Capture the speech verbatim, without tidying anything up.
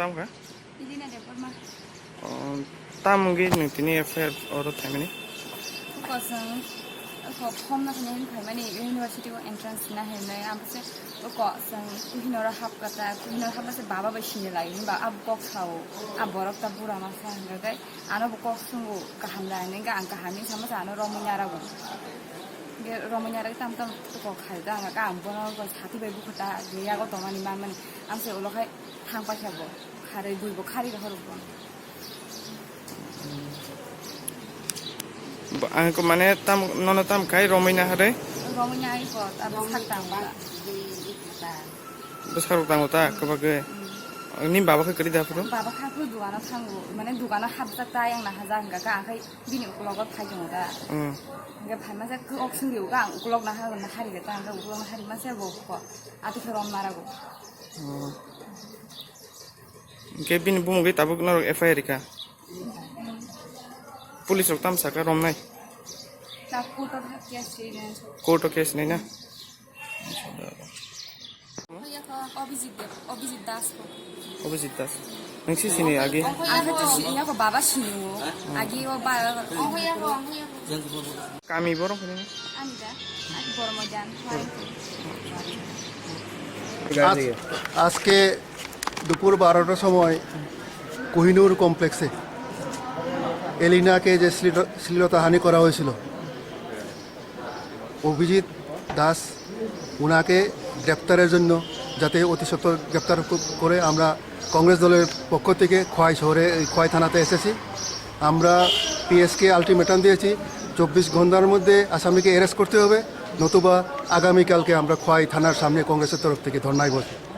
Tamo kha? Ilina Debbarma. O, tamo wngwi nwng tini F I R oro thaimani? Oko chwng, oko form no thani hin phaimani university o entrance na hinwi, amse oko chwng kuhinoro hap kata, kuhinoro hap se baba bai sini lai hinba ab kok sao, a borok ta bura masa hinga kai, ano bo kok sungo kaham lai hinga ang kaham ni sama sa ano romwi narago. Ge romwi narago tam tam kok khai da ang ka ang bono ko sati bai bukhuta ge yago tomani manmani, amse ulo khai thang paikha bo, kharwi bui bo khari rohor bo. Bo ang ko mane tam, nono tam khai romwi na hare? Romwi na ai ko, abo sak tang ba. Bwsarok tango ta, kwbagwi. Ni baba khe kwrwi da phuru? Baba kha phuru dugano thango, mane dugano hapjak ta yang na haja hingka ka, ang khai bini ukulogo phai tongo da. Hmm. Hingke phaima se kok suri uga ang ukulok na ha na hari ta, ang ukulok na hari ma se bo ko. Ati khe rom narago. Hmm. Hingke bini bumungwi tabuk norok F I R rika? Police rok tam saka romnai? Ta court o case rinai. Court o case nai na? Abhijit Dev, Abhijit Das ko. Abhijit Das. Nang si sini agi? Ang khe to si, iya ko baba sini o. Agi o ba. Kami borok hwnwi? Ani da, ani Bormojan, Huaingpur. আজ- আজকে দুপুর বারোটার সময় কোহিনূর কমপ্লেক্সে এলিনাকে যে শ্লীল- শ্লীলতাহানি করা হয়েছিল, অভিজিৎ দাস ওনাকে গ্রেপ্তারের জন্য যাতে অতি সত্বর গ্রেপ্তার ক- করে আমরা কংগ্রেস দলের পক্ষ থেকে খোয়াই শহরে, এই খোয়াই থানাতে এসেছি। আমরা পিএসকে আলটিমেটাম দিয়েছি, চব্বিশ ঘন্টার মধ্যে আসামিকে অ্যারেস্ট করতে হবে, নতুবা আগামীকালকে আমরা খোয়াই থানার সামনে কংগ্রেসের তরফ থেকে ধর্নায় বসব।